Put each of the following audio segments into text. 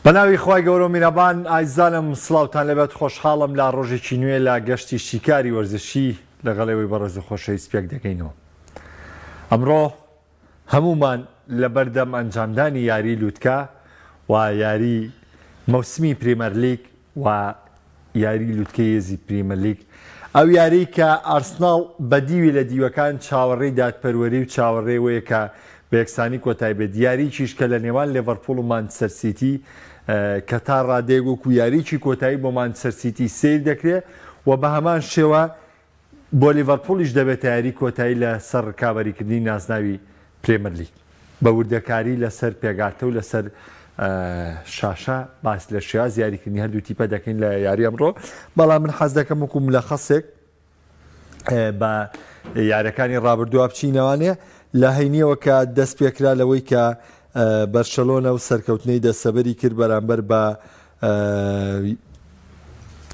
بەناوی خوای گەورەو میرەبان ئایزانم سڵاوتان لێبێت خۆشحاڵم لە ڕۆژێکی نوێ لە گەشتی شیکاری وەرزشی لەگەڵ ئێوەی بەڕێز و خۆشەویست پێک دەگەینەوە ئەمڕۆ هەموومان لەبەردەم ئەنجامدانی یاری لوتکە و یاری مەوسمی پریمەرلیگ و یاری لوتکەی هێزی پریمەرلیگ، ئەو یاریەی کە ئارسناڵ بە دیوی لە دیوەکان چاوەڕێی دادپەروەری و چاوەڕێی ئەوەیە کە بە یەکسانی کۆتای بێت، یارییەکیش کە لە نێوان لێڤەرپوڵ و مانچستەر سیتی کە تا ڕادەیەک وەکو یارییەکی کۆتایی بۆ مانچستەر سیتی سەیر دەکرێت و بە هەمان شێوە بۆ لیڤەرپوڵیش دەبێتە یاری کۆتایی لە سەر رکابەریکردنی نازناوی پرێمەرلیگ. بە وردەکاری لە سەر پێگاتە و لە سەر شاشە باس لە شێوازی یاریکردنی هەردوو تیپە دەکەین لە یاری ئەمڕۆ، بەڵام من حەز دەکەم وەکو ملەخەسێک بە یارەکانی رابردووە بچینەوانێ لە هەینیەوە کە دەست پێکرا لەوەی کە بەرشەلۆنە و سەرکەوتنەی دەستەبەری کرد بەرامبەر بە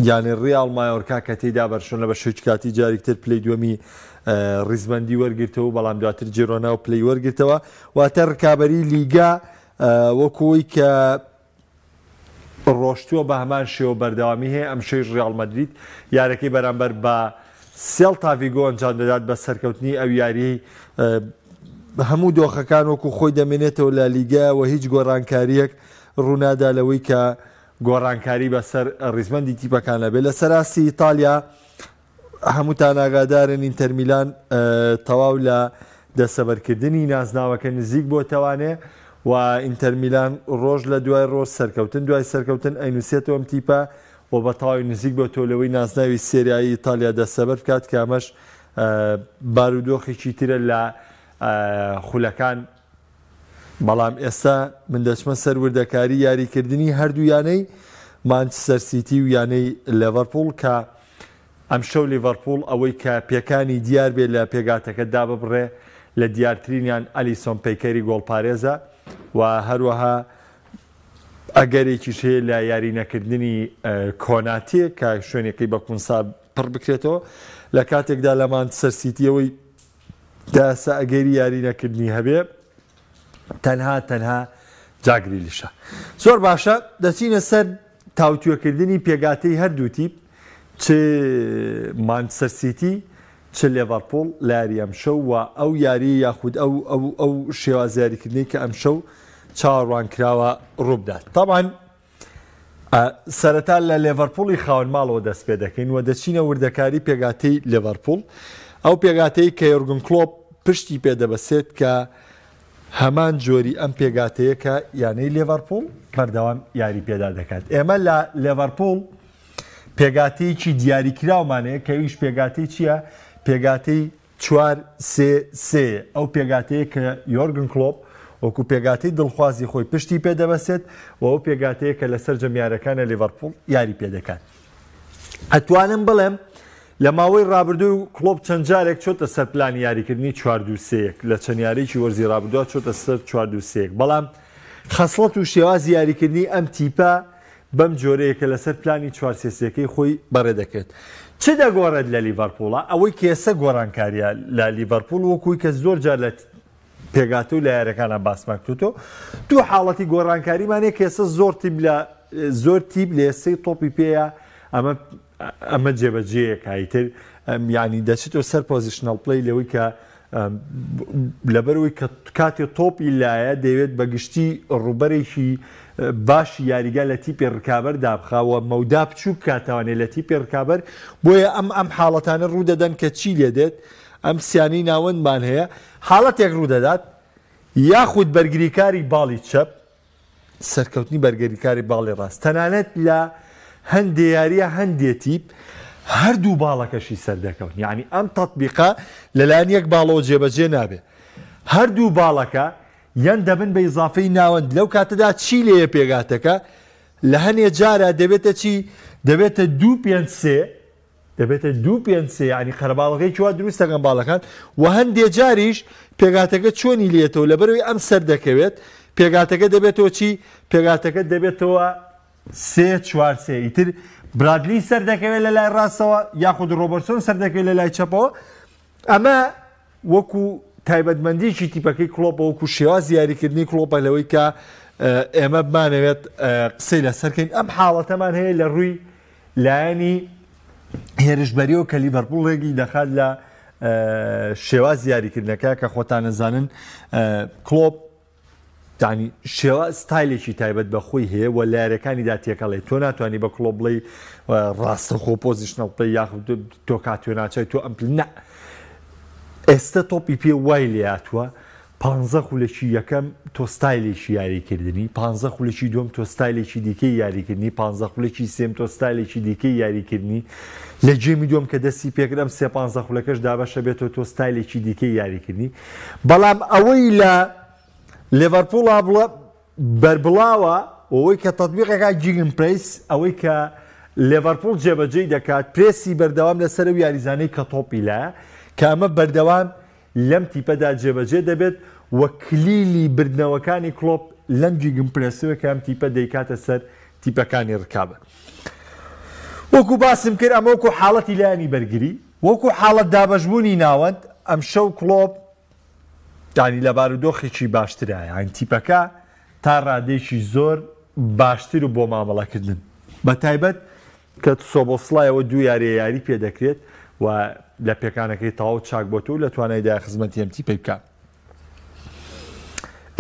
یانەی ڕیاڵ مایۆرکا کە تێیدا بەرشلۆنە بە شەوێکی کاتی جارێکی تر پلەی دووەمی ڕیزبەندی وەرگرتەوە بەڵام دواتر جیرۆنا و پلەی وەرگرتەوە واتە ڕکابەری لیگا وەکوی کە ڕۆشتووە بە هەمان شێوە بەردەوامی هەیە ئەم شەویش ڕیاڵ مەدرید یارەکەی بەرامبەر بە سێڵتا ڤیگۆ ئەنجام دەدات بە سەرکەوتنی ئەو یاریەی هەموو دۆخەکان وەکو خۆی دەمێنێتەوە لە لیگا و هیچ گۆڕانکاریەک ڕوونادا لەوەی کە گۆڕانکاری بەسەر ڕیزبەندی تیپەکان نەبێت. لەسەر ئاستی ئیتالیا هەمووتان ئاگادارن ئینتەرمیلان تەواو لە دەستەبەرکردنی نازناوەکە نزیک بۆتەوانێ و ئینتەرمیلان ڕۆژ لە دوای ڕۆژ سەرکەوتن دوای سەرکەوتن ئەینوسێتەوە ئەم تیپە و بە تەواوی نزیک بۆتەوە لەوەی نازناوی سێریایی ئیتالیا دەستەبەر بکات کە ئەمەش بارودۆخێکی ترە لە خولەکان بەڵام ئێستا من دەچمە سەر وردەکاری یاریکردنی هەردوو یانەی مانچستەر سیتی و یانەی لێڤەرپوڵ کە ئەمشەو لیڤەرپوڵ ئەوەی کە پێکانی دیار بێ لە پێگاتەکە داببڕێ لە دیارترینیان ئەلیسۆن پەیکەری گۆڵپارێزە و هەروەها ئەگەرێکیش هەیە لە یاری نەکردنی کۆناتێ کە شوێنەکەی بە کونسا پڕ بکرێتەوە لە کاتێکدا لە مانچستەر سیتیەوەی تاسە ئەگەری یاری نەکردنی هەبێ تەنها تەنها جاک گریلیشە. زۆر باشە دەچینە سەر تاوتوێکردنی پێگاتەی هەردوو تیپ چ مانچستەر سیتی چ لێڤەرپوڵ لە یاری ئەمشەو و ئەو یاری یاخود ئەو ئەو ئەو شێواز یاریکردنەی کە ئەمشەو چاوەڕوانکراوە ڕووبدات. تەبعەن سەرەتا لە لێڤەرپوڵی خاوەن ماڵەوە دەست پێ دەکەین و دەچینە وردەکاری پێگاتەی لێڤەرپوڵ ئەو پێگاتەی کە یۆرگن کلۆپ پشتی پێ دەبەسێت کە هەمان جۆری ئەم پێگاتەیە کە یانەی لێڤەرپوڵ بەردەوام یاری پێدا دەکات ئێمە لە لێڤەرپوڵ پێگاتەیەکی دیاریکراومان هەیە کە ئەویش پێگاتەی چییە؟ پێگاتەی چوار سێ سێ ئەو پێگاتەیە کە یۆرگن کلۆپ وەکو پێگاتەی دڵخوازی خۆی پشتی پێ دەبەستێت و ئەو پێگاتەیە کە لە سەرجەم یارەکانە لیڤەرپوڵ یاری پێ دەکات. ئەتوانم بڵێم لە ماوەی رابردوو کلۆپ چەند جارێک چۆتە سەر پلانی یاریکردنی چوار دوو سێ یەک لە چەند یاریی وەرزی رابردووە چۆتە سەر چوار دوو سێ یەک بەڵام خەسڵەت و شێوازی یاریکردنی ئەم تیپە بەم جۆرەیە کە لەسەر پلانی چوار سێ سێکەی خۆی بەڕێ دەکرێت. چ دەگۆڕێت لە لیڤەرپوڵە؟ ئەوەی کە ئێستا گۆڕانکارییە لە لیڤەرپوڵ وەکوی کە زۆر جار لە پێگاتە و لە یاریەکانە باسمان کردووە دوو حاڵەتی گۆڕانکاریمان هەیە کە ئێستا زۆر تیپ لە زۆر تیپ لە ئێستەی تۆپی پێیە ئەمە ئەمە جێبەجێیەکە ئیتر یانی دەچێتەوە سەر positional play لەوەی کە لەبەرئەوەی کە کاتێ تۆپی لایە دەیەوێت بە گشتی ڕووبەرێکی باشی یاریگا لە تیپی ڕکابەر دابخا و مەودا بچووک بکاتەوانێ لە تیپی ڕکابەر بۆیە ئەم ئەم حاڵەتانە ڕوو دەدەن کە چی لێ دێت ئەم سیانەی ناوەندمان هەیە حاڵەتێک ڕوو دەدات یاخود بەرگریکاری باڵی چەپ سەرکەوتنی بەرگریکاری باڵی ڕاست تەنانەت لە هەندێ یاریە هەندێ تیپ هەردوو باڵەکەشی سەردەکەون یعنی ئەم تەتبیقە لەلایەن یەک باڵەوە جێبەجێ نابێ هەردوو باڵەکە یان دەبن بە ئیزافەی ناوەند لەو کاتەدا چی لێیە پێگاتەکە لە هەنێ جارە دەبێتە چی دەبێتە دوو پێنج سێ دەبێتە دوو پێنج سێ یانی قەرەباڵغێکی وا دروست دەکەن باڵەکان و هەندێ جاریش پێکهاتەکە چۆنی لێتەوە لەبەرەوەی ئەم سەر دەکەوێت پێکهاتەکە دەبێتەوە چی پێکهاتەکە دەبێتەوە سێ چوار سێ ئیتر برادلی سەر دەکەوێت لە لای ڕاستەوە یاخود ڕۆبەرسۆن سەر دەکەوێت لە لای چەپەوە ئەمە وەکو تایبەتمەندیی تیپەکەی کڵۆپە وەکو شێوازی یاریکردنی کڵۆپە لەوەی کە ئێمە بمانەوێت قسەی لەسەرکەین ئەم حاڵەتەمان هەیە لە ڕووی لایەنی هێرشبەریەوە کە لیڤەرپوڵ ڕێگری دەخات لە شێواز یاریکردنەکە کە خۆتان نەزانن کلۆپ یانی شێوە ستایلێکی تایبەت بە خۆی هەیە و لە یاریەکانیدا تێکەڵێت تۆ ناتوانانی بە کلۆپ بڵێی ڕاستەخۆ positional play یاخود تۆ کاتوێناچای تۆ ئەم نە ئێستا تۆپی پێ وای لێهاتووە پانزە خولەکی یەکەم تۆ ستایلێکی یاریکردنی، پانزە خولەکی دووەم تۆ ستایلێکی دیکەی یاریکردنی، پانزە خولەکی سێم تۆ ستایلێکی دیکەی یاریکردنی، لە game ی دووەم کە دەستی پێکرد ئەم سێ پانزە خولەکەش دابەشە بێتەوە تۆ ستایلێکی دیکەی یاریکردنی. بەڵام ئەوەی لە لێڤەرپوڵا بڵە بەربڵاوە و ئەوەی کە تەتبیقەکە gegenpress ئەوەی کە لێڤەرپوڵ جێبەجێی دەکات پرێسی بەردەوام لەسەر ئەو یاریزانەی کە تۆپی لایە کە ئەمە بەردەوام لەم تیپەدا جێبەجێ دەبێت و کلیلی بردنەوەکانی کڵۆپ لەم gegenpress ەوە کە ئەم تیپە دەیکاتە سەر تیپەکانی ڕکابەر. وەکو باسم کرد ئەمە وەکو حاڵەتی لایەنی بەرگری، وەکو حاڵەت دابەشبوونی ناوەند، ئەمشەو کڵۆپ یانی لە بارودۆخێکی باشترایە، یانی تیپەکە تا ڕادەیەکی زۆر باشتر بۆ مامەڵەکردن بەتایبەت کە سۆبۆسڵایەوە دوو یاریە یاری پێ دەکرێت و لە پێکانەکەی تەواو چاک بۆتەوە و لە توانایدا خزمەتی ئەم تیپەی بکات.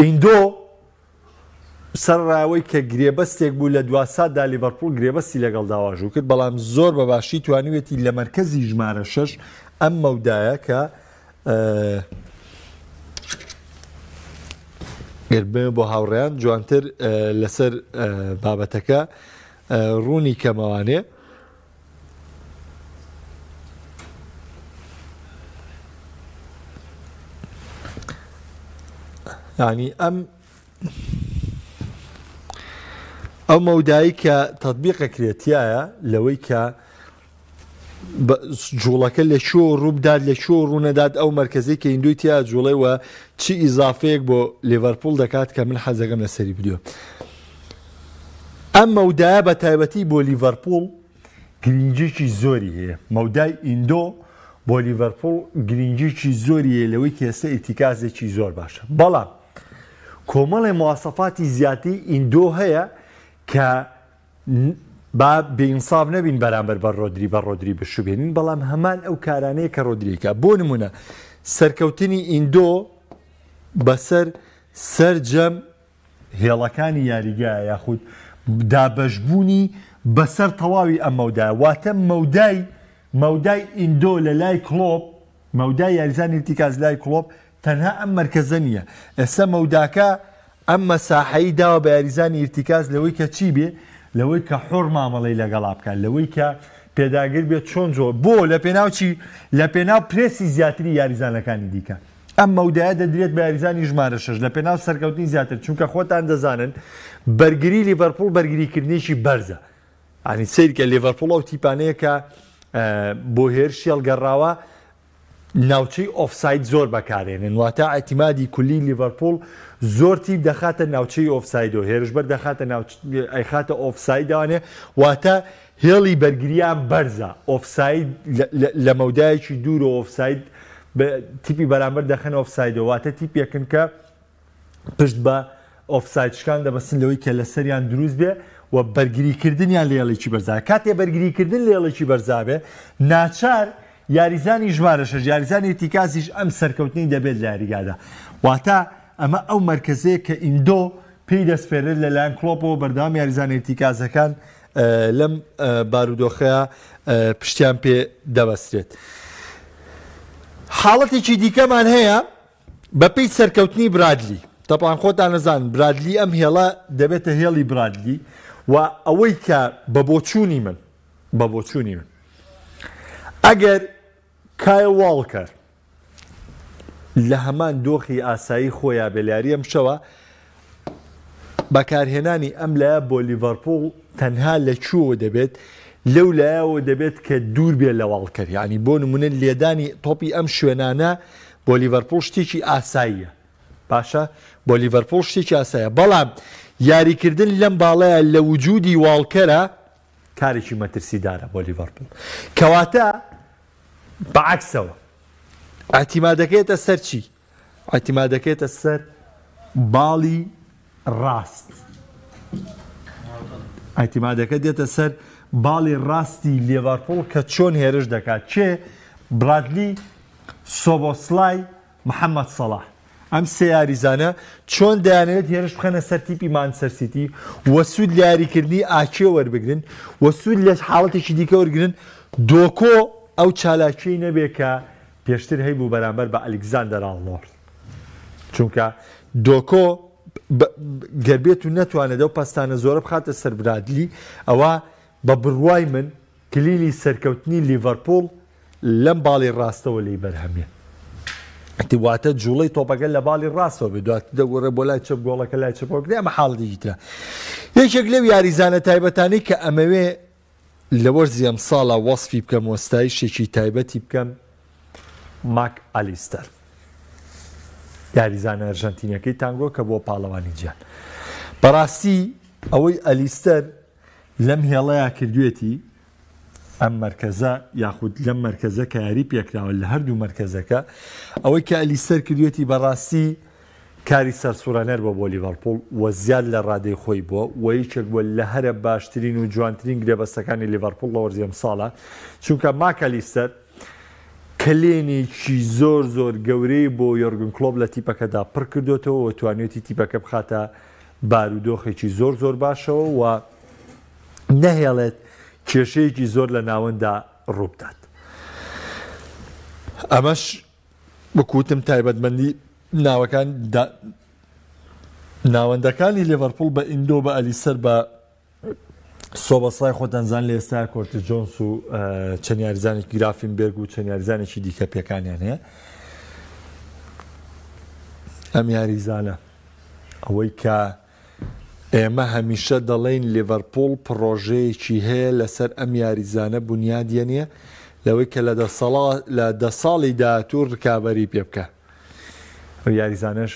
ئیندۆ سەرەڕای ئەوەی کە گرێبەستێک بوو لە دوا ساتدا لیڤەرپوڵ گرێبەستی لەگەڵدا واژوو کرد، بەڵام زۆر بە باشی توانیویەتی لە مەرکەزی ژمارە شەش ئەم مەودایە کە گەر بمەوێ بۆ هاوڕێیان جوانتر لەسەر بابەتەکە ڕوونی کەمەوانێ. یعنی ئەم ئەو مەودایی کە تەطبیقەکرێت تایە لەوەی کە جوڵەکە لە کوێ ڕووبدات لە کوێ ڕوونەدات ئەو مەرکەزەی کە ئیندۆی تیا جوڵێ و چی ئیزافەیەک بۆ لیڤەرپوڵ دەکات کە من حەزەکەم لەسەری بدوێم ئەم مەودایە بە تایبەتی بۆ لیڤەرپوڵ گرنگیکی زۆری هەیە مەودای ئیندۆ بۆ لیڤەرپوڵ گرنگیکی زۆری هەیە لەوەی کە ئێستا ئیرتیکازێکی زۆر باشە بەڵام کۆمەڵێ مواسەفاتی زیاتری ئیندۆ هەیە کە با بێ ئینساف نەبین بەرامبەر بە ڕۆدری بە ڕۆدری بشوبێنین بەڵام هەمان ئەو کارانەیە کە ڕۆدریکە بۆ نمونە سەرکەوتنی ئیندۆ بەسەر سەرجەم هێڵەکانی یاریگا یاخود دابەشبوونی بەسەر تەواوی ئەم مەودایە واتە مەودای مەودای ئیندۆ لە لای کڵۆپ مەودای یاریزانی ئیرتیکاز لای کڵۆپ تەنها ئەم مەرکەزە نییە، ئێستا مەوداکە ئەم مەساحەی داوە بە یاریزانی ئیرتیکاز لەوەی کە چی بێ؟ لەوەی کە حوڕ مامەڵەی لەگەڵا بکات، لەوەی کە پێداگر بێت چۆن جۆ بۆ لە پێناو چی؟ لە پێناو پرێسی زیاتری یاریزانەکانی دیکە. ئەم مەودایە دەدرێت بە یاریزانی ژمارە شەش لە پێناو سەرکەوتنی زیاتر، چونکە خۆتان دەزانن بەرگری لیڤەرپوڵ بەرگریکردنێکی بەرزە. یانی سەیرکە لیڤەرپوڵ ئەو تیپانەیە کە بۆ هێرشی هەڵگەڕاوە ناوچەی ئۆفساید زۆر بەکارێنن واتە ئیعتیمادی کولی لیڤەرپوڵ زۆر تیپ دەخاتە ناوچەی ئۆفسایدەوە هێرشبەر دەخاتە ئەیخاتە ئۆفسایدانێ واتە هێڵی بەرگریان بەرزە ئۆفساید لە مەودایەکی دوور و ئۆفساید تیپی بەرامبەر دەخەن ئۆفسایدەوە واتە تیپێکن کە پشت بە ئۆفساید شکان دەبەستن لەوەی کە لەسەریان دروست بێ و بەرگریکردنیان لە هێڵێکی بەرزا کاتێ بەرگریکردن لە هێڵێکی بەرزا بێ ناچار یاریزانی ژمارە شەش یاریزانی ئیرتیکازیش ئەم سەرکەوتنی دەبێت لە یاریگادا واتە ئەمە ئەو مەرکەزەیە کە ئیندۆ پێی دەسپێرێت لەلایەن کڵۆپەوە بەردەوام یاریزانە ئیرتیکازەکان لەم بارودۆخەیە پشتیان پێ دەبەسترێت. حاڵەتێکی دیکەمان هەیە بەپێی سەرکەوتنی برادلی، تەبعەن خۆتان ئەزانن برادلی ئەم هێڵە دەبێتە هێڵی برادلی و ئەوەی کە بە بۆچوونی من بە بۆچوونی من ئەگەر کایل واڵکەر لە هەمان دۆخی ئاسایی خۆیا بێ لە یاری ئەمشەوە بەکارهێنانی ئەم لایە بۆ لیڤەرپوڵ تەنها لە کوێوە دەبێت لەو لایەوە دەبێت کە دوور بێت لە واڵکەر یانی بۆ نمونە لێدانی تۆپی ئەم شوێنانە بۆ لیڤەرپوڵ شتێکی ئاساییە باشە بۆ لیڤەرپوڵ شتێکی ئاسایە بەڵام یاریکردن لەم باڵەیە لە وجودی واڵکەرە کارێکی مەترسیدارە بۆ لیڤەرپوڵ کەواتە بەعەکسەوە ئیعتیمادەکەیەتە سەر چی؟ ئیعتیمادەکەیەتە سەر باڵی. ڕاست. ئیعتیمادەکە دێتە سەر باڵی ڕاستی لێڤەرپوڵ کە چۆن هێرش دەکات کێ؟ برادلی، سۆبۆسلای، محەمەد سەڵاح. ئەم سێ یاریزانە چۆن دەیانەوێت هێرش بخەنە سەر تیپی مانچستەر سیتی و سوود لە یاریکردنی ئاکێ وەربگرن و سوود لە حاڵەتێکی دیکە وەرگرن دۆکۆ ئەو چالاکیەی نەبێت کە پێشتر هەیبوو بەرامبەر بە ئەلیکزاندەر ئارنۆڵد چونکە دۆکۆ گەر بێت و نەتوانێت ئەو پەستانە زۆرە بخاتە سەر برادلی ئەوە بە بڕوای من کلیلی سەرکەوتنی لیڤەرپوڵ لەم باڵی ڕاستەوە لێی بەرهەمێ واتە جوڵەی تۆپەکە لە باڵی ڕاستەوە بێ دواتر دەگۆڕێ بۆ لای چەپ گۆڵەکە لای چەپەوە کرێ ئەمە حاڵەتێکی ترە یەکێک لەو یاریزانە تایبەتانەی کە ئەمەوێ لە وەرزی ئەمساڵا وەسفی بکەم و ستایشێکی تایبەتی بکەم ماک ئەلیستەر یاریزانە ئەرژەنتینەکەی تانگۆ کە بۆ پاڵەوانی جیهان بەڕاستی ئەوەی ئەلیستەر لەم هێڵەیا کردوێتی ئەم مەرکەزە یاخود لەم مەرکەزە کە یاری پێکراوە لە هەردوو مەرکەزەکە ئەوەی کە ئەلیستەر کردوێتی بەڕاستی کاری سەرسوڕێنەر بووە بۆ لیڤەرپوڵ و زیاد لە رادەی خۆی بووە و یەکێک بووە لە هەرە باشترین و جوانترین گرێبەستەکانی لیڤەرپوڵ لە وەرزی ئەمساڵا، چونکە ماکالیستەر کەلێنێکی زۆر زۆر گەورەی بۆ یۆرگن کلۆپ لە تیپەکەدا پڕکردۆتەوە و توانیویەتی تیپەکە بخاتە بارودۆخێکی زۆر زۆر باشەوە و نەهێڵێت کێشەیەکی زۆر لە ناوەندا ڕووبدات. ئەمەش وەکو وتم تایبەتمەندی ناوەکان ناوەندەکانی لێڤەرپوڵ بە ئیندۆ بە ئەلیسەر بە سۆبەسای خۆتان زان لە ئێستا کۆرتس جۆنس و چەند یاریزانێکی گرافینبێرگ و چەند یاریزانێکی دیکە پێکانیان هەیە ئەم یاریزانە ئەوەی کە ئێمە هەمیشە دەڵێین لیڤەرپوڵ پڕۆژەیەکی هەیە لەسەر ئەم یاریزانە بونیادیەنێ لەوەی کە لە دە ساڵی داهاتوو رکابەری پێ بکا ئەو یاریزانەش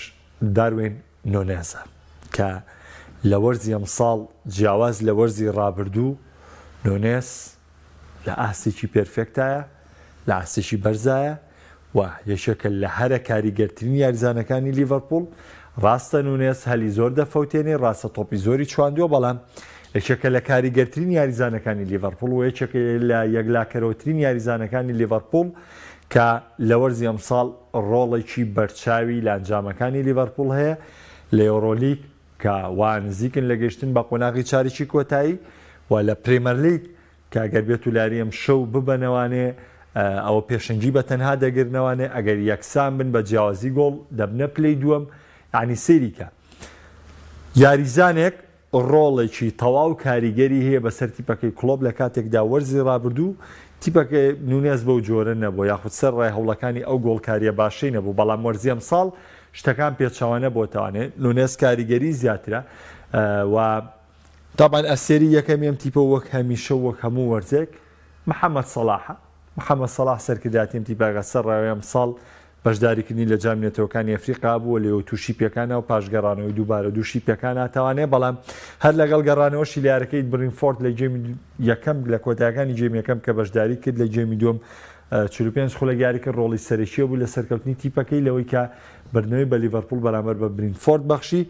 داروین نونێزە کە لە وەرزی ئەمساڵ جیاواز لە وەرزی رابردوو نونێز لە ئاستێکی پێرفێکتایە، لە ئاستێکی بەرزایە و یەکێکە لە هەرە کاریگەرترین یاریزانەکانی لیڤەرپوڵ، ڕاستە نونێز هەلی زۆر دەفەوتێنێ، ڕاستە تۆپی زۆری چواندووە، بەڵام یەکێکە لە کاریگەرترین یاریزانەکانی لیڤەرپوڵ و یەکێکە لە یەکلاکەرەوەترین یاریزانەکانی لیڤەرپوڵ کە لە وەرزی ئەمساڵ ڕۆڵێکی بەرچاوی لە ئەنجامەکانی لیڤەرپوڵ هەیە لە یۆرۆلیگ کە وا نزیکن لە گەیشتن بە قۆناغی چارەکی کۆتایی و لە پرێمەرلیگ کە ئەگەر بێتو لاری ئەمشەو ببەنەوانێ ئەوە پێشەنگی بە تەنها دەگرنەوانێ ئەگەر یەکسان بن بە جیاوازی گۆڵ دەبنە پلەی دووەم یانی سەیری کە یاریزانێک ڕۆڵێکی تەواو کاریگەری هەیە بەسەر تیپەکەی کڵۆپ لە کاتێکدا وەرزی ڕابردوو تیپەکەی نونێز بەو جۆرە نەبوو یاخود سەر ڕای هەوڵەکانی ئەو گۆڵکاریە باشەی نەبوو بەڵام وەرزی ئەمساڵ شتەکان پێچەوانە بۆتەوانێ نونێز کاریگەری زیاترە و تەبعەن ئەستێرەی یەکەمی ئەم تیپە وەک هەمیشە و وەک هەموو وەرزێک محەمەد سەڵاحە. محەمەد سەڵاح سەرکردایەتی ئەم تیپە ئەکات سەرڕای ئەمساڵ بەشداریکردنی لە جامی نەتەوەکانی ئەفریقا بووە لێ و تووشی پێکانا و پاش گەڕانەوەی دووبارە دووشی پێکان ناتوانێ بەڵام هەر لەگەڵ گەڕانەوەشی لە یارەکەی برینفۆرد لە گێمی یەکەم لە کۆتایەکانی گێمی یەکەم کە بەشداری کرد لە گێمی دووەم 45 خولەک یاری کرد ڕۆڵی سەرەکیە بوو لە سەرکەوتنی تیپەکەی لەوەی کە بردنەوەی بە لیڤەرپوڵ بەرامبەر بە برینفۆرد بەخشی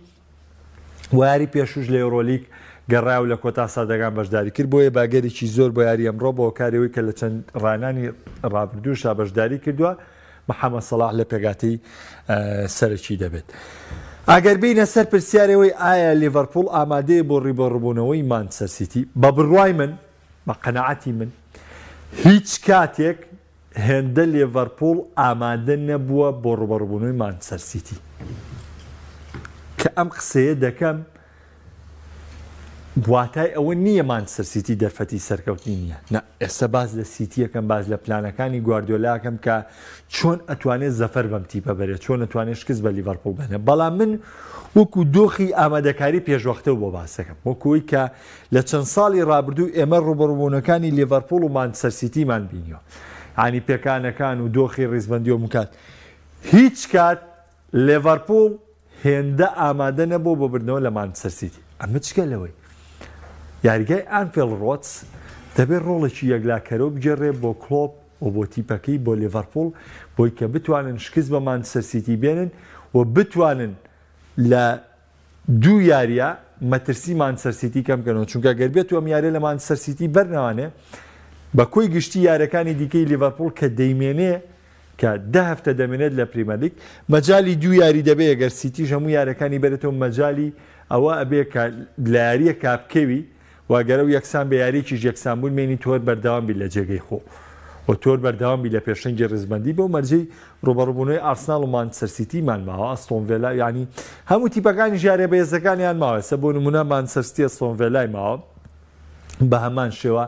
و یاری پێشووش لە یۆرۆلیگ گەڕا و لە کۆتا ساتەکان بەشداری کرد، بۆیە بە ئەگەرێکی زۆر بۆ یاری ئەمڕۆ بە هۆکاری ئەوەی کە لە چەند ڕانانی ڕابردووشدا بەشداری کردووە، محەمەد سەڵاح لە پێکهاتەی سەرەکی دەبێت. ئەگەر بێینە سەر پرسیاری ئەوەی ئایا لیڤەرپوڵ ئامادەیە بۆ ڕووبەڕووبوونەوەی مانچستەر سیتی، بە بڕوای من، بە قەناعەتی من، هیچ کاتێک هێندە لێڤەرپوڵ ئامادە نەبووە بۆ ڕوبەڕوبوونەوەی مانچستەر سیتی. کە ئەم قسەیە دەکەم واتای ئەوە نییە مانچستەر سیتی دەرفەتی سەرکەوتنی نییە، نا ئێستا باس لە سیتیەکەم باس لە پلانەکانی گواردیۆلاکەم کە چۆن ئەتوانێت زەفەر بەم تیپە بەرێت چۆن ئەتوانێت شکست بە لیڤەرپوڵ بێنێت بەڵام من وەکو دۆخی ئامادەکاری پێشوەختە بۆ باسەکەم وەکوی کە لە چەند ساڵی رابردوو ئێمە رووبەڕووبوونەکانی لیڤەرپوڵ و مانچستەر سیتیمان بینیوە. یانی پێکانەکان و دۆخی ریزبەندی و هەموو کات. هیچ کات لێڤەرپوڵ هێندە ئامادە نەبووە بۆ بردنەوە لە مانچستەر سیتی. ئەمە جگە لەوەی یاریگای ئانفیڵد رۆدس دەبێت رۆڵێکی یەکلاکەرەوە بگێڕێ بۆ کلۆپ و بۆ تیپەکەی بۆ لیڤەرپوڵ بۆی کە بتوانن شکست بە مانچستەر سیتی بێنن و بتوانن لە. دوو یاریە مەترسی مانچستەر سیتی کەم کەنەوە، چونکە گەر بێت و ئەم یاریە لە مانچستەر سیتی بەرنەوانێ بە کۆی گشتی یاریەکانی دیکەی لیڤەرپوڵ کە دەیمێنێ کە دە هەفتە دەمێنێت لە پریمەرلیگ مەجالی دوو یاری دەبێ گەر سیتیش هەموو یاریەکانی بەرێتەوە مەجالی ئەوە ئەبێ کە لە یاریەکا بکەوی و گەر ئەو یەکسان بێ یاریەکیش یەکسان بوون مێنی تۆر بەردەوام بی لە جێگەی خۆ و تۆر بەردەوام بی لە پێشەنگی ڕیزبەندی بەو مەرجەی ڕوبەڕوبوونەوەی ئارسناڵ و مانچستەر سیتیمان ماوە ئەستۆن ڤێلا یانی هەموو تیپەکانیش یاریە بەهێزەکانیان ماوە ئێستا بۆ نمونە مانچستەر سیتی ئەستۆن ڤێلای ماوە بە هەمان شێوە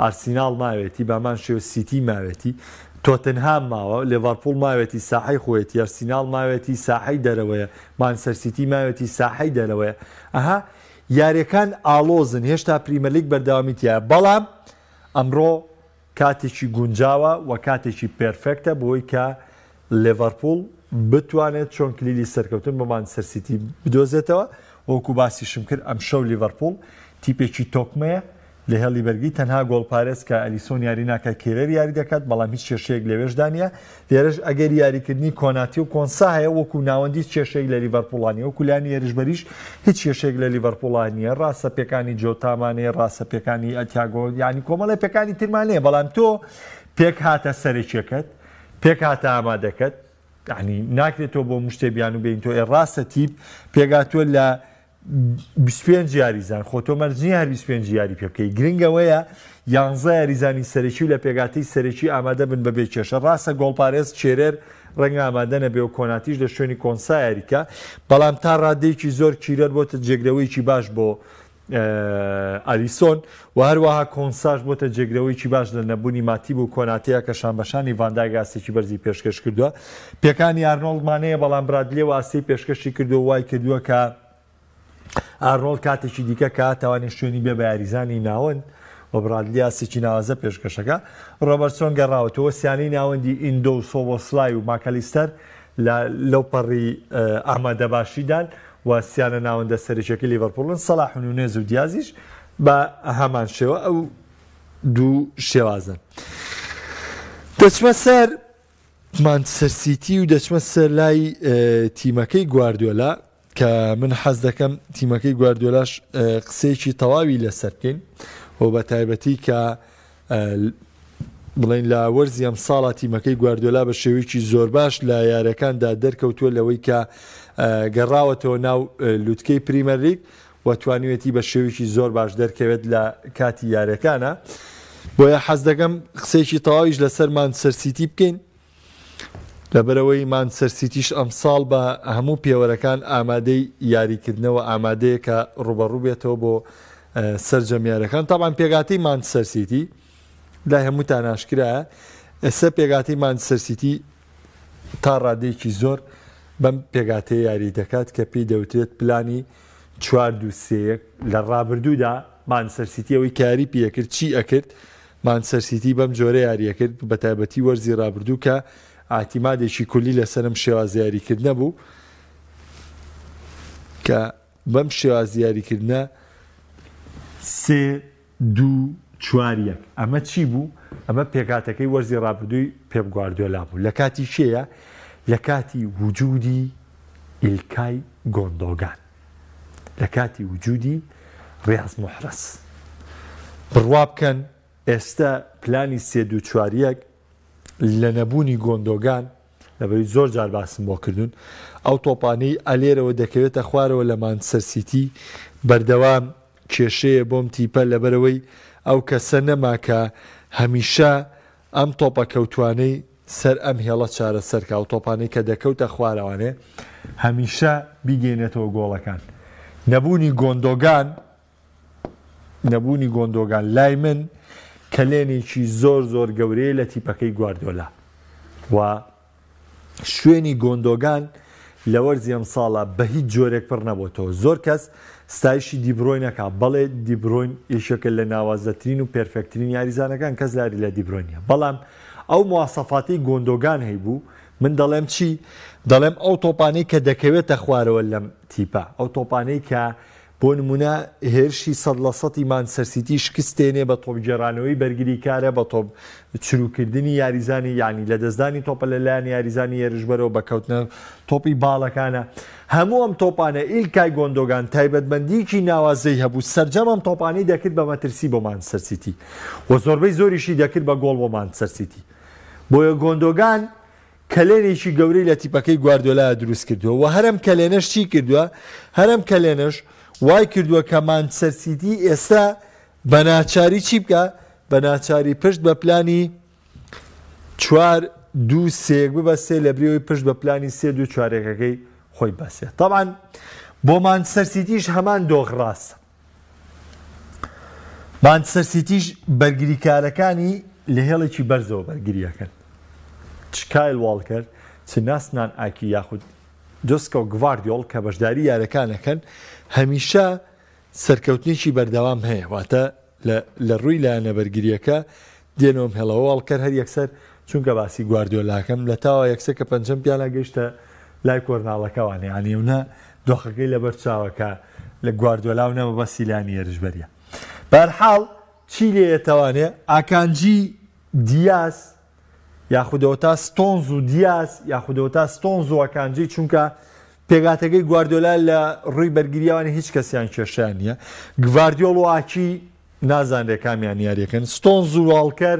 ئارسیناڵ ماوێتی بامان شێوە سیتی ماوێتی تۆتنهام ماوە لێڤەرپوڵ ماوێتی ساحەی خۆیەتی ئەرسیناڵ ماوێتی ساحەی دەرەوەیە مانچستەر سیتی ماوێتی ساحەی دەرەوەیە ئەها یاریەکان ئاڵۆزن هێشتا پریمەرلیگ بەردەوامی تیایە بەڵام ئەمڕۆ کاتێکی گونجاوە و کاتێکی perfect ە بۆی کە لێڤەرپوڵ بتوانێت چۆن کلیلی سەرکەوتن بۆ مانچستەر سیتی بدۆزێتەوە وەکو باسیشم کرد ئەمشەو لیڤەرپوڵ تیپێکی تۆکمەیە لە هێڵی بەرگری تەنها گۆڵپارێز کە ئەلیسۆن یاری ناکات کێرەر یاری دەکات، بەڵام هیچ کێشەیەک لەوێشدا نییە، لێرەش ئەگەری یاریکردنی کۆناتی و کۆنسا هەیە، وەکو ناوەند هیچ کێشەیەک لە لیڤەرپوڵا نییە، وەکو لایەنی هێرشبەریش هیچ کێشەیەک لە لیڤەرپوڵا نییە، ڕاستە پێکانی جۆتامان هەیە، ڕاستە پێکانی تیاگۆ، یانی کۆمەڵێ پێکانی ترمان هەیە، بەڵام تۆ پێکهاتە سەرەکیەکەت، پێکهاتە ئامادەکەت، یانی ناکرێت تۆ بۆ مشتێ بیانوو بێنی تۆ ئێ ڕاستە تیپ پێکهاتووە لە 25 یاریزان، خۆ تۆ مەرج نییە هەر 25 یاری پێ بکەی، گرنگ ئەوەیە یانزە یاریزانی سەرەکی و لە پێکهاتەی سەرەکی ئامادە بن بەبێ کێشە، ڕاستە گۆڵپارێز کێرێر ڕەنگە ئامادە نەبێ و کۆناتیش لە شوێنی کۆنسا یاریکا، بەڵام تا ڕادەیەکی زۆر کیرەر بۆتە جێگرەوەیەکی باش بۆ ئالیسۆن و هەروەها کۆنساش بۆتە جێگرەوەیەکی باش لە نەبوونی ماتیب و کۆناتەیە کە شانبەشانی ڤاندایک ئاستێکی بەرزی پێشکەش کردووە. پێکانی ئارنۆڵدمان هەیە بەڵام برادلێ و ئاستەی پێشکەشی کردووە وای کردووە کە ئارنۆڵد کاتێکی دیکە کە توانێت شوێنی بێ بە یاریزانی ناوەند و برادلی ئاستێکی ناوازە پێشکەشەکە. ڕۆبەرتسۆن گەڕاوەتەوە سیانەی ناوەندی ئیندۆ و سۆبۆسلای و ماکالیستەر لە لەوپەڕی ئامادەباشیدان. و سیانە ناوەندە سەرەکیەکەی لیڤەرپوڵن، سەڵاح و نونێز و دیازیش بە هەمان شێوە ئەو دوو شێوازن. دەچمە سەر مانچستەر سیتی و دەچمە سەر لای تیمەکەی گواردیۆلا کە من حەز دەکەم تیمەکەی گواردیۆلاش قسەیەکی تەواوی لەسەر بکەین و بە تایبەتی کە بڵێین لە وەرزی ئەمساڵا تیمەکەی گواردیۆلا بە شێوەیەکی زۆرباش لە یاریەکاندا دەرکەوتووە لەوەی کە گەڕاوەتەوە ناو لوتکەی پریمەرلیگ و توانیوێتی بە شێوەیەکی زۆر باش دەرکەوێت لە کاتی یاریەکانە بۆیە حەز دەکەم قسەیەکی تەواویش لەسەر مانچستەر سیتی بکەین لەبەرئەوەی مانچستەر سیتیش ئەمساڵ بە هەموو پێوەرەکان ئامادەی یاریکردنەوە ئامادەیە کە ڕوبەڕوو بێتەوە بۆ سەرجەم یاریەکان تاوان پێگاتی مانچستەر سیتی لای هەمووتان ئاشکرایە ئێستا پێگاتی مانچستەر سیتی تا ڕادەیەکی زۆر بەم پێگاتەیە یاری دەکات کە پێی دەوترێت پلانی 4 2 3 لە ڕابردوودا مانچستەر سیتی ئەوەی کاری پێکرد چی ئەکرد مانچستەر سیتی بەم جۆرە یارییەکرد، بەتایبەتی وەرزی رابردوو کە ئیعتیمادێکی کولی لەسەر ئەم شێوازە یاریکردنە بوو، کە بەم شێوازی یاریکردنە سێ دوو چوار یەک، ئەمە چی بوو؟ ئەمە پێکهاتەکەی وەرزی رابردووی پێپ گواردیۆلا بوو، لە کاتی کێیە؟ لە کاتی وجودی ئیلکای گۆندۆگان. لە کاتی وجودی ڕیاز موحرەز. بڕوا بکەن ئێستە پلانی سێ دوو چوار یەک لە نەبوونی گۆندۆگان لەبەری زۆر جار باسم بۆ کردوون ئەو تۆپانەی ئەلێرەوە دەکەوێتە خوارەوە لە مانچستەر سیتی بەردەوام کێشەیە بۆم تیپە لەبەرەوەی ئەو کەسە نەما کە هەمیشە ئەم تۆپە کەوتوانەی سەر ئەم هێڵە چارەسەر کا و تۆپانەی کە دەکەوتە خوارەوانێ هەمیشە بیگەینێتەوە گۆڵەکان. نەبوونی گۆندۆگان نەبوونی گۆندۆگان لای من کەلێنێکی زۆر زۆر گەورەیە لە تیپەکەی گواردیۆلا و شوێنی گۆندۆگان لە وەرزی ئەمساڵا بە هیچ جۆرێک پڕ نەبۆتەوە. زۆر کەس ستایشی دیبرۆین ئەکا، بەڵێ دیبرۆین یەکێکە لە ناوازەترین و perfect ترین یاریزانەکان، کەس لاری لە دیبرۆین نیە، بەڵام ئەو مواسەفاتەی گۆندۆگان هەیبوو، من دەڵێم چی؟ دەڵێم ئەو تۆپانەی کە دەکەوێتە خوارەوە لەم تیپە، ئەو تۆپانەی کە بۆ نمونە هێرشی سەد لە سەتی مانچستەر سیتی شکست دێنێ بە تۆپ گێڕانەوەی بەرگریکارە بە تۆپ چروکردنی یاریزانی یانی لەدەستدانی تۆپە لە لایەن یاریزانی هێرشبەرەوە بە کەوتنە تۆپی باڵەکانە هەموو ئەم تۆپانە ئیلکای گۆندۆگان تایبەتمەندیکی ناوازەی هەبوو سەرجەم ئەم تۆپانەی دەکرد بە مەترسی بۆ مانچستەر سیتی و زۆربەی زۆریشی دەکرد بە گۆڵ بۆ مانچستەر سیتی بۆیە گۆندۆگان کەلێنێکی گەورەی لە تیپەکەی گواردیۆلا دروست کردووە و هەر ئەم کەلێنەش چی کردووە؟ هەر ئەم کەلێنەش وای کردووە کە مانچستەر سیتی ئێستا بە ناچاری چی بکا؟ بە ناچاری پشت بە پلانی چوار دوو سێ یەک ببەستێ لە بری ئەوەی پشت بە پلانی سێ دوو چوار یەکەکەی خۆی بەسێ. تەبعەن بۆ مانچستەر سیتیش هەمان دۆخ ڕاستە. مانچستەر سیتیش بەرگریکارەکانی لە هێڵێکی بەرزەوە بەرگری ئەکەن، چ کایل واڵکەر، چ ناسنان ئاکی یاخود جۆسکۆ گڤاردیۆڵ کە بەشداری یاریەکان ئەکەن، هەمیشە سەرکەوتنێکی بەردەوام هەیە، واتە لە ڕووی لایەنە بەرگرییەکە دێنەوەم هێڵەوە، واڵکەر هەر یەکسەر چونکە باسی گواردیۆلاکەم لە تاوە یەکسەر کە پەنجەم پیالا گەیشتە لای کۆرناڵەکەوان یانی و نە دۆخەکەی لەبەر چاوە کە لە گواردیۆلا و نە مەبەستی لانی هێرشبەریە. بەهەرحاڵ چی لێیەتەوانێ ئاکانجی دیاس یاخود ئەوەتا ستۆنز و دیاس یاخود ئەوەتا ستۆنز و ئەکانجی چونکە پێکهاتەکەی گواردیۆلا لە ڕووی بەرگرییەوە هیچ کەسیان کێشەیان نییە گڤاردیۆڵ و ئاکی نازانرێ کامیان یاریەکەن ستۆنز و واڵکەر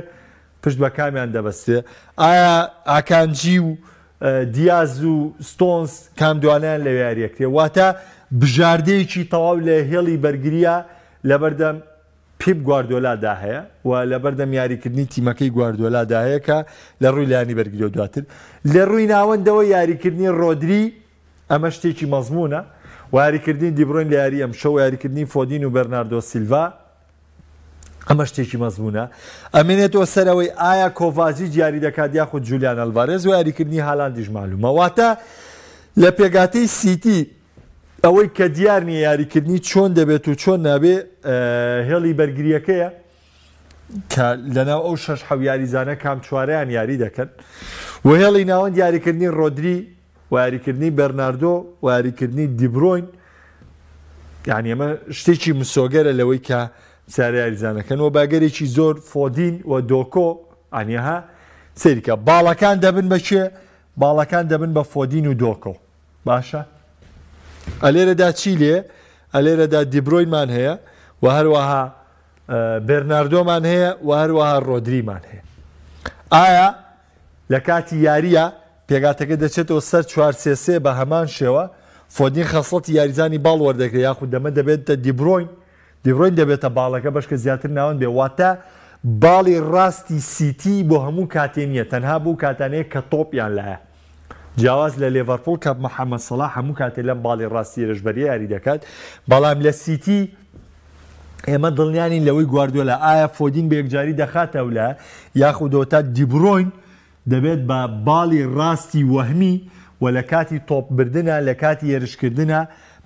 پشت بە کامیان دەبەستێ ئایا ئاکانجی و دیاز و ستۆنز کام دوانیان لە یاریەکرێ واتە بژاردەیەکی تەواو لە هێڵی بەرگریە لەبەردەم پیپ گواردیۆلادا هەیە و لەبەردەم یاریکردنی تیمەکەی گواردیۆلادا هەیە کە لە ڕووی لایەنی بەرگریەوە دواتر لە ڕووی ناوەندەوە یاریکردنی ڕۆدری ئەمە شتێکی مەزمونە و یاریکردنی دیبرۆین لە یاری ئەمشەو و یاریکردنی فۆدین و بەرناردۆ سیلڤا ئەمە شتێکی مەزمونە ئەمێنێتەوە سەرەوەی ئایا کۆڤازیچ یاری دەکات یاخود جولیان ئەلڤارێز و یاریکردنی هالاندیش معلومە واتە لە پێگاتەی سیتی ئەوەی کە دیار نییە یاریکردنی چۆن دەبێت و چۆن نابێ هێڵی بەرگرییەکەیە کە لەناو ئەو شەش حەو یاریزانە کام چواریان یاری دەکەن و هێڵی ناوەند یاریکردنی ڕۆدری و یاریکردنی بەرناردۆ و یاریکردنی دیبرۆین یعنی ئەمە شتێکی مسۆگەرە لەوەی کە سارە یاریزانەکەن و باگەرێکی زۆر فۆدین و دۆکۆ ئەنیها سەیرکە باڵەکان دەبن بە کێ باڵەکان دەبن بە فۆدین و دۆکۆ باشە ئەلێرەدا چی لێ ئەلێرەدا دیبرۆینمان هەیە و هەروەها بێرناردۆمان هەیە و هەروەها ڕۆدریمان هەیە ئایا لە کاتی یاریە پێگاتەکە دەچێتەوە سەر چوارسێسێ بە هەمان شێوە فۆدین خەسڵەتی یاریزانی باڵ وەردەگرێت یاخود دەمە دەبێتە دیبرۆین دیبرۆین دەبێتە باڵەکە بەشکە زیاتر ناوەند بێ واتە باڵی ڕاستی سیتی بۆ هەموو کاتێ نییە تەنها بۆ کاتانەیە کە تۆپیان لایە جیاواز لە لێڤەرپوڵ کە محەمەد سەڵاح هەموو کاتێ لەم باڵی ڕاستی هێرشبەریە یاری دەکات، بەڵام لە سیتی ئێمە دڵنیا نین لەوەی گواردیۆلا ئایا فۆدین بە یەکجاری دەخاتە ئەولا یاخود ئەوەتا دیبرۆین دەبێت بە باڵی ڕاستی وەهمی و لە کاتی تۆپ بردنە لە کاتی هێرشکردنە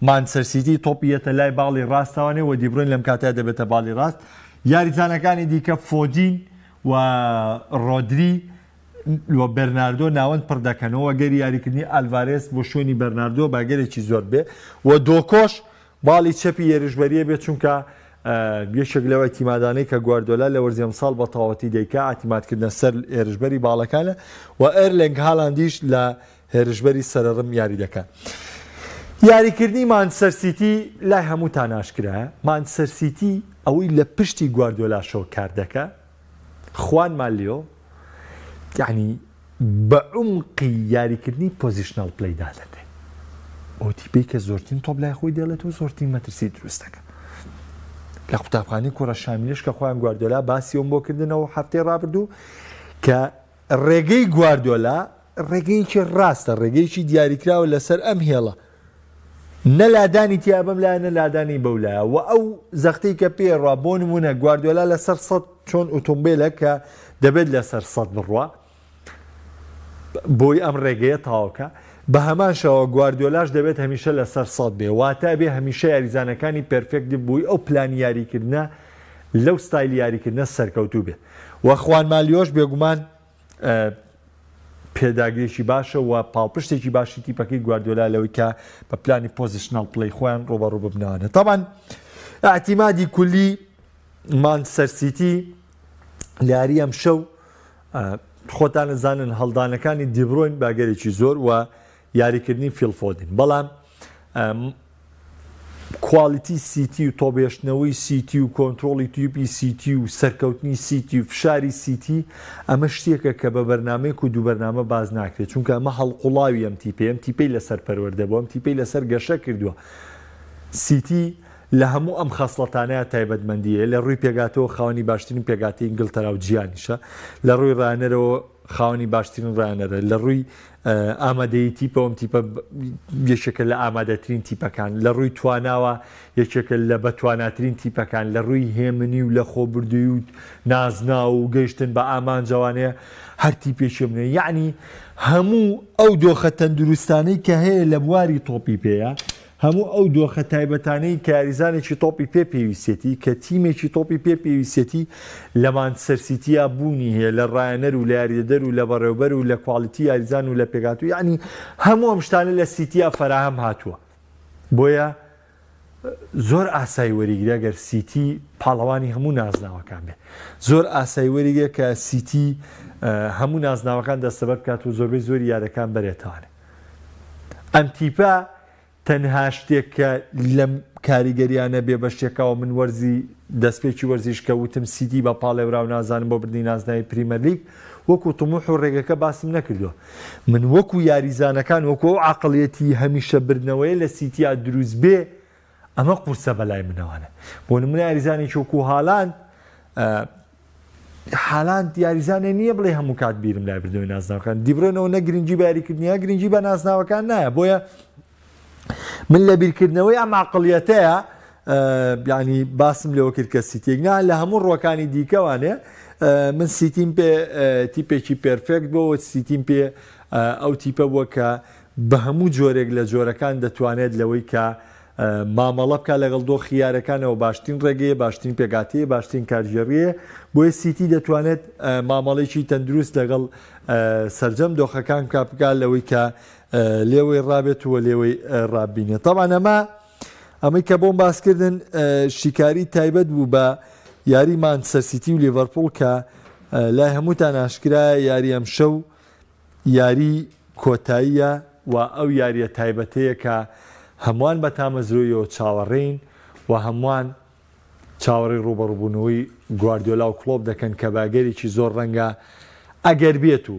مانچستەر سیتی تۆپی یەتە لای باڵی ڕاستەوانێ و دیبرۆین لەم کاتە دەبێتە باڵی ڕاست یاریزانەکانی دیکە فۆدین و ڕۆدری و بێرناردۆ ناوەند پڕ دەکەنەوە، ئەگەری یاریکردنی ئالڤارێز بۆ شوێنی بێرناردۆ بە ئەگەرێکی زۆر بێ و دۆکۆش باڵی چەپی هێرشبەریە بێت، چونکە یەکێک لەو ئیعتیمادانەی کە گواردیۆلا لە وەرزی ئەمساڵ بە تەواوەتی دەیکا ئیعتیمادکردنە سەر هێرشبەری باڵەکانە و ئێرلینگ هالاندیش لە هێرشبەری سەرەڕم یاری دەکات. یاریکردنی مانچستەر سیتی لای هەمووتان ئاشکرایە، مانچستەر سیتی ئەوەی لە پشتی گواردیۆلاشەوە کار دەکا خوان مالیۆ یعنی بە عومقی یاریکردنی positional play دادەنرێ ئەو تیپەی کە زۆرترین تۆپ لای خۆی دێڵێت و زۆرترین مەترسی دروست دەکە لە قوتابخانەی کوڕە شامیلش کە خۆیان گواردۆلا باسی ئەوم بۆ کردنەوە هەفتەی ڕابردوو کە ڕێگەی گواردۆلا ڕێگەیەکی ڕاستە، ڕێگەیەکی دیاریکراوە لەسەر ئەم هێڵە، نە لادانی تیا بەم لایە نە لادانی بەو لایە و ئەو زەختەی کە پێی ڕوا، بۆ نموونە گواردیۆلا لەسەر سەد چۆن ئۆتۆمبێلە کە دەبێت لەسەر سەد بڕوا بۆی ئەم ڕێگەیە تەواوکە، بە هەمان شێوە گواردیۆلاش دەبێت هەمیشە لەسەر سەد بێ، واتە بێ هەمیشە یاریزانەکانی perfect بۆی ئەو پلانی یاریکردنە لەو ستایلی یاریکردنە سەرکەوتوو بێ و خوان مالیۆش بێگومان. پێداگرێکی باشە و پاڵپشتێکی باشی تیپەکەی گواردیۆلا لەوەی کە بە پلانی positional play خۆیان ڕوبەڕوو ببنەوانە. تاوان اعتیمادی کولی مانچستەر سیتی لە یاری ئەمشەو خۆتان ئەزانن هەڵدانەکانی دیبرۆین باگەرێکی زۆر و یاریکردنی فیل فۆدن بەڵام quality سیتی و تۆپهێشتنەوەی سیتی و کۆنترۆڵی تیپی سیتی و سەرکەوتنی سیتی و فشاری سیتی ئەمە شتێکە کە بە بەرنامەیەک و دوو بەرنامە باز ناکرێت چونکە ئەمە هەڵقوڵاوی ئەم تیپەیە ئەم تیپەی لەسەر پەروەردە بووە ئەم تیپەی لەسەر گەشە کردووە سیتی لە هەموو ئەم خەسڵەتانەیا تایبەتمەندی هەیە، لە ڕووی پێکهاتەوە خاوەنی باشترین پێکهاتەی ئینگلتەرا و جیهانیشە، لە ڕووی ڕاهێنەرەوە خاوەنی باشترین ڕاهێنەرە، لە ڕووی ئامادەیی تیپەوە ئەم تیپە یەکێکە لە ئامادەترین تیپەکان، لە ڕووی تواناوە یەکێکە لە بەتواناترین تیپەکان، لە ڕووی هێمنی و لەخۆبردوویی و نازناو و گەیشتن بە ئامانجەوانەیە هەر تیپێکی منە یەعنی هەموو ئەو دۆخە تەندروستانەی کە هەیە لە بواری تۆپی پێیە هەموو ئەو دۆخە تایبەتانەی کە یاریزانێکی تۆپی پێ پێویستیەتی، کە تیمێکی تۆپی پێ پێویستیەتی لە مانچستەر سیتییا بوونی هەیە، لە ڕاهێنەر و لە یاریدەدەر و لە بەڕێوبەر و لە quality یاریزان و لە پێکهاتوو، یەعنی هەموو ئەم شتانە لە سیتییا فەراهەم هاتووە. بۆیە زۆر ئاسایی وەریگرە گەر سیتی پاڵەوانی هەموو نازناوەکان بێ. زۆر ئاسایی وەریگرە کە سیتی هەموو نازناوەکان دەستەبەر بکات و زۆربەی زۆری یارەکان بەرێتەوانێ. ئەم تیپە تەنها شتێک کە لەم کاریگەریانە بێ بەشێکەوە من وەرزی دەستپێکی وەرزیش کە وتم سیتی بە پاڵێوراو نازانم بۆ بردنی نازناوی پریمەرلیگ وەکو تموح و ڕێگەکە باسم نەکردووە من وەکو یاریزانەکان وەکو ئەو عەقڵیەتی هەمیشە بردنەوەیە لە سیتیا دروست بێ ئەمە قورسە بەلای منەوانە بۆ نمونە یاریزانێکی وەکو هالاند هالاند یاریزانێ نییە بڵێ هەموو کات بیرم لای بردنەوەی نازناوەکان دیبرۆنەوە نە گرنگی بە یاریکردنی گرنگی بە نازناوەکان نایە بۆیە من لە بیرکردنەوەی ئەم عقلیەتەیە ینی باسم لەوە کرد کە سیتێک نا لە هەموو ڕوەکانی دیکەوانێ من سیتیم پێ تیپێکی perfect بۆ سیتیم پێ ئەو تیپە بووە کە بە هەموو جۆرێک لە جۆرەکان دەتوانێت لەوەی کە مامەڵە بکات لەگەڵ دۆخی یارەکانەوە باشترین ڕێگەیە، باشترین پێکهاتەیە، باشترین کارگێڕییە، بۆیە سیتی دەتوانێت مامەڵەیەکی تەندروست لەگەڵ سەرجەم دۆخەکان بکات بکات لەوەی کە لێوەی ڕابێت و لێوەی ڕابینێت. تەبعەن ئەمە ئەمەی کە بۆم باسکردن شیکاری تایبەت بوو بە یاری مانچستەر سیتی و لیڤەرپوڵ کە لای هەمووتان ئاشکرایە یاری ئەمشەو یاری کۆتاییە و ئەو یارییە تایبەتەیە کە هەمووان بە تامەزرۆییەوە چاوەڕێین و هەمووان چاوەڕێی ڕووبەڕووبوونەوەی گواردیۆلا و کڵۆپ دەکەن کە بە ئەگەرێکی زۆر ڕەنگە ئەگەر بێت و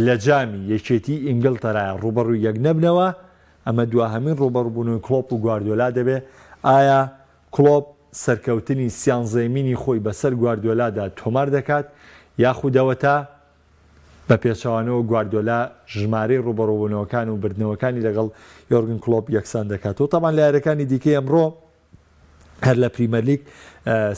لە جامی یەکێتیی ئینگلتەرا ڕووبەڕووی یەک نەبنەوە، ئەمە دواهەمین ڕووبەڕووبوونەوەی کڵۆپ و گواردیۆلا دەبێت، ئایا کڵۆپ سەرکەوتنی سیانزەیەمینی خۆی بەسەر گواردیۆلادا تۆمار دەکات یاخود ئەوەتا بە پێچەوانەوە گواردیۆلا ژمارەی ڕووبەڕووبوونەوەکان و بردنەوەکانی لەگەڵ یۆرگن کلۆپ یەکسان دەکاتەوە. تەبعەن لە یارییەکانی دیکەی ئەمڕۆ هەر لە پریمەرلیگ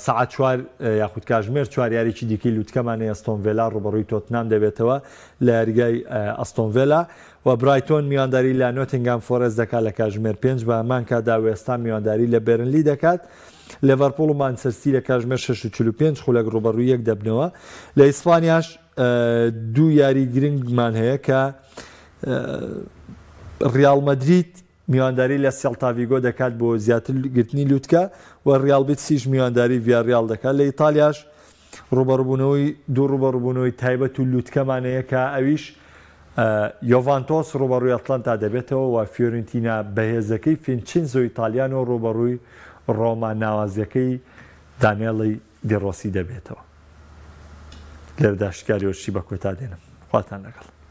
سەعات چوار یاخود کاژمێر چوار یاریی دیکەی لوتکەمان هەیە، ئەستۆن ڤێلا ڕووبەڕووی تۆتنام دەبێتەوە لە یاریگای ئەستۆن ڤێلا و برایتۆن میوانداری لە نۆتینگهام فۆرێست دەکات لە کاژمێر پێنج، بە هەمان کاتدا وێستهام میوانداری لە بێرنلی دەکات. لێڤەرپوڵ و مانچستەر سیتی لە کاژمێر 6:45 خولەک ڕووبەڕووی یەک دەبنەوە. لە ئیسپانیاش دوو یاری گرنگمان هەیە کە ڕیاڵ مەدرید میوانداری لە سێڵتاڤیگۆ دەکات بۆ زیاتر گرتنی لوتکە و ڕیاڵ بیتسیش میوانداری ڤیاڕیاڵ دەکات. لە ئیتالیاش ڕووبەڕووبوونەوەی دوو ڕووبەڕووبوونەوەی تایبەت و لوتکەمان هەیە کە ئەویش یۆڤانتۆس ڕووبەڕووی ئەتلەنتا دەبێتەوە و فیۆرنتینا بەهێزەکەی فینچینزۆ ئیتالیانۆ ڕووبەڕووی ڕۆما ناوازەکەی دانێڵی دیڕۆسی دەبێتەوە. لێرەدا شیکاری وەرزشی بە کۆتا دێنم. خواتان لەگەڵ.